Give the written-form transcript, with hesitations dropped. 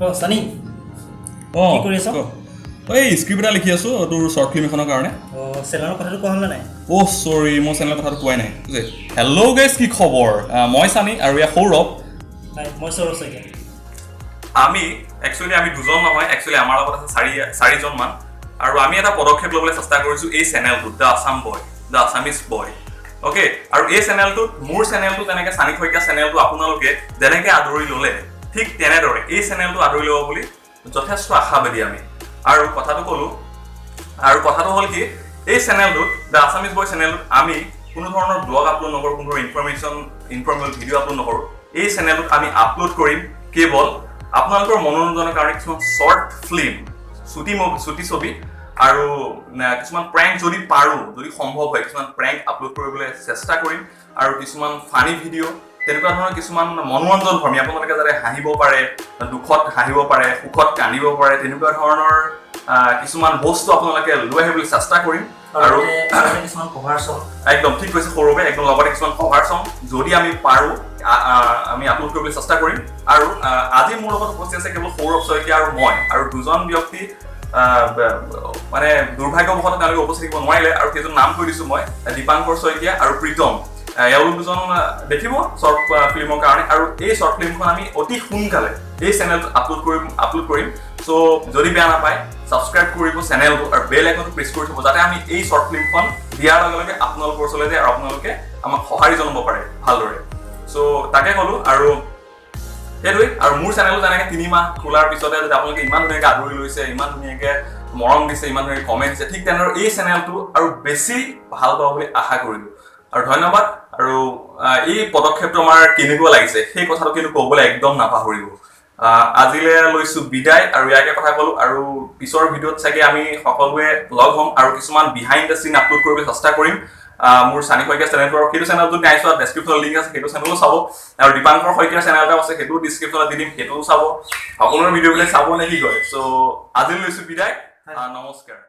অ' চানি, অঁ। কি কৰি আছ? ক। এই স্ক্ৰিপ্ট এটা লিখি আছোঁ তোৰ শ্বৰ্ট ফিল্ম এখনৰ কাৰণে। অঁ, চেনেলৰ কথাটো কোৱা হ'লনে নাই? অ' চৰি, মই চেনেলৰ কথাটো কোৱাই নাই। হেল্ল' গাইজ, কি খবৰ? মই চানি আৰু ইয়াৰ সৌৰভ। হাই, মই সৌৰভ শইকীয়া। আমি একচুৱেলি আমি দুজন নহয়, একচুৱেলি আমাৰ লগত আছে চাৰিজনমান আৰু আমি এটা পদক্ষেপ ল'বলৈ চেষ্টা কৰিছোঁ এই চেনেলটোত, the Assam boy, the Assamese boy, okay? আৰু এই চেনেলটোত, মোৰ চেনেলটো যেনেকৈ, চানি শইকীয়া চেনেলটো আপোনালোকে যেনেকৈ আদৰি ল'লে, ঠিক তেনেদৰে এই চেনেলটো আদৰি ল'ব বুলি যথেষ্ট আশাবাদী আমি। আৰু কথাটো ক'লোঁ আৰু কথাটো হ'ল কি, এই চেনেলটোত, the Assamese বয় চেনেলটোত আমি কোনো ধৰণৰ ব্লগ আপলোড নকৰোঁ, কোনো ধৰণৰ ইনফৰ্মেল ভিডিঅ' আপলোড নকৰোঁ। এই চেনেলটোত আমি আপলোড কৰিম কেৱল আপোনালোকৰ মনোৰঞ্জনৰ কাৰণে কিছুমান শ্বৰ্ট ফিল্ম, চুটি ছবি আৰু কিছুমান প্ৰেংক, যদি পাৰোঁ, যদি সম্ভৱ হয়, কিছুমান প্ৰেংক আপলোড কৰিবলৈ চেষ্টা কৰিম আৰু কিছুমান ফানী ভিডিঅ', তেনেকুৱা ধৰণৰ কিছুমান মনোৰঞ্জন ধৰ্মী, আপোনালোকে যাতে হাঁহিব পাৰে, দুখত হাঁহিব পাৰে, সুখত কান্দিব পাৰে, তেনেকুৱা ধৰণৰ কিছুমান বস্তু আপোনালোকে লৈ আহিবলৈ চেষ্টা কৰিম। আৰু লগতে কিছুমান কভাৰ চং। একদম ঠিক কৈছে সৌৰভে, একদম, লগতে কিছুমান কভাৰ চং যদি আমি পাৰোঁ আমি আপলোড কৰিবলৈ চেষ্টা কৰিম। আৰু আজি মোৰ লগত উপস্থিত আছে কেৱল সৌৰভ শইকীয়া আৰু মই আৰু দুজন ব্যক্তি, মানে দুৰ্ভাগ্যবশতঃ তেওঁলোকে উপস্থিত থাকিব নোৱাৰিলে আৰু সেইজন নাম কৈ দিছোঁ মই, দীপাংকৰ শইকীয়া আৰু প্ৰীতম। এওঁলোক দুজন দেখিব শ্বৰ্ট ফিল্মৰ কাৰণে। আৰু এই শ্বৰ্ট ফিল্মখন আমি অতি সোনকালে এই চেনেলটোত আপলোড কৰিম। চ' যদি বেয়া নাপায়, ছাবস্ক্ৰাইব কৰিব চেনেলটো আৰু বেল আইকনটো প্ৰেছ কৰি থ'ব, যাতে আমি এই শ্বৰ্ট ফিল্মখন দিয়াৰ লগে লগে আপোনালোকৰ ওচৰলৈ যায় আৰু আপোনালোকে আমাক সঁহাৰি জনাব পাৰে ভালদৰে। চ' তাকে ক'লোঁ আৰু সেইটোৱেই। আৰু মোৰ চেনেলটো যেনেকৈ 3 মাহ খোলাৰ পিছতে যদি আপোনালোকে ইমান ধুনীয়াকৈ আদৰি লৈছে, ইমান ধুনীয়াকৈ মৰম দিছে, ইমান ধুনীয়াকৈ কমেণ্ট দিছে, ঠিক তেনেদৰে এই চেনেলটো আৰু বেছি ভাল পাব বুলি আশা কৰিলোঁ আৰু ধন্যবাদ। আৰু এই পদক্ষেপটো আমাৰ কেনেকুৱা লাগিছে, সেই কথাটো কিন্তু ক'বলৈ একদম নাপাহৰিব। আজিলৈ লৈছো বিদায় আৰু ইয়াকে কথা ক'লো। আৰু পিছৰ ভিডিঅ'ত চাগে আমি সকলোৱে লগ হ'ম আৰু কিছুমান বিহাইণ্ড the চিন আপলোড কৰিবলৈ চেষ্টা কৰিম মোৰ চানি শইকীয়া চেনেলটো। আৰু সেইটো চেনেলটো নাই চোৱা, ডেছক্ৰিপশ্যনত লিংক আছে, সেইটো চেনেলো চাব। আৰু দীপাংকৰ শইকীয়াৰ চেনেল এটাও আছে, সেইটোও ডিছক্ৰিপশ্যনত দি দিম, সেইটোও চাব। সকলোৰে ভিডিঅ'বিলাক চাব নে কি কয়? চ' আজিলৈ লৈছো বিদায়, নমস্কাৰ।